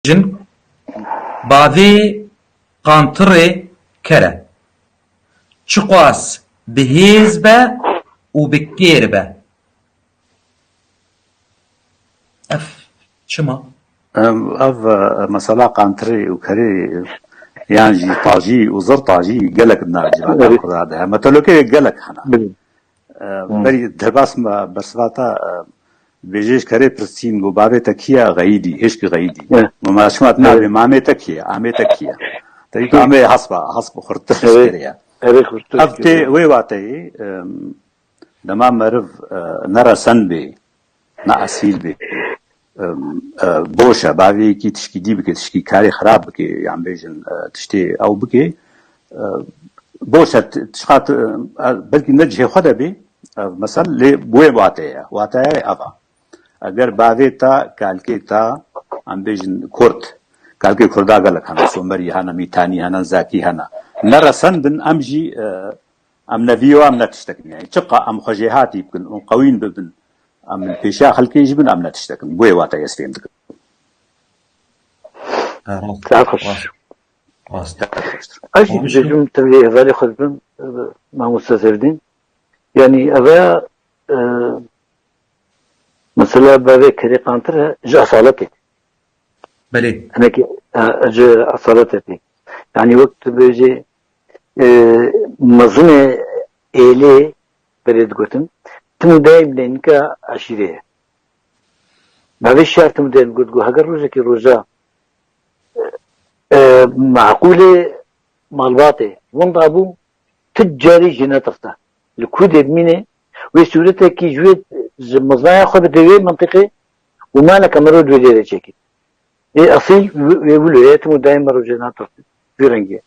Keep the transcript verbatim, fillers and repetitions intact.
Jin, bavê qantirê ker e. Çiqas bi hêz be û bi kêr be. Ev çima? Em, ev, e, mesela qantirê û kerê, yan jî tajî û zir tajî gelek di nav civata Evet. Kurda de heye. Metelokê gelek hene. Bilin. E, Hı. Berî derbas me bersivata, e, bêjê ji kerê pirsîn, got, "Bavê te kî ye?" "Xeyîdî, hêşkî Xeyîdî." Evet. Mama şima Evet. nabê, "Mamê te kî ye? Amê te kî ye?" Te dî Hı. amê hespa, hesp xurtir Evet. kerê ye. Evet, xurtir Ev tê kerê. Wê wateyê, em, dema meriv, e, ne resen bê, ne esîl bê, em, e, boş e, bavê yekî tişkî dî bike, tişkî karê xirab bike, yan bêjin, e, tiştê ew bike, e, boş e, t-, tişka tu, e, belkî ne cihê xwe de bê, e, mesel lê wê wate ye, wate ye eva. Eger bavê te, kalkê te, em bêjin kurd, kalkê kurda gelek hene, somerî hene, mîtanî hene, zakî hene, ne resen bin, em jî, e, em ne vî yo, em ne tiştek in. Yani, çiqa em xwe jêhatî bikin û qewîn bibin, em li pêşiya xelkê jî bin, em ne tiştek in. Bo wê wate ez fêm dikim. Ha, rast, Saet xweş. Rast, rast. Rast. Ez jî Komşu? Dibêjim tevlê hevalê xwe dibim, e, mamoste Zevdîn. Yani eve, e, mesela bavê kerê qantir e, ji esaletê. Belê. Hinekî, e, ji esaletê tê. Yani wek tu bêjî, e, mezinê êlê berê digotin, tim û dayê min ê nika eşîrê ye. Bavê şar tim û dayê min got, got, heger rojekê roja, e, maqûlê malbatê winda bû, tu carî jî netirse. Li ku dê bimîne, wê sûretekî ji wê, ji mezinaya xwe bide wê mentiqê û maleke mero di wê dêrê çêkî. Ê esîl wê wilo ye, tim û dayê mero jê natirse. Vî rengî ye.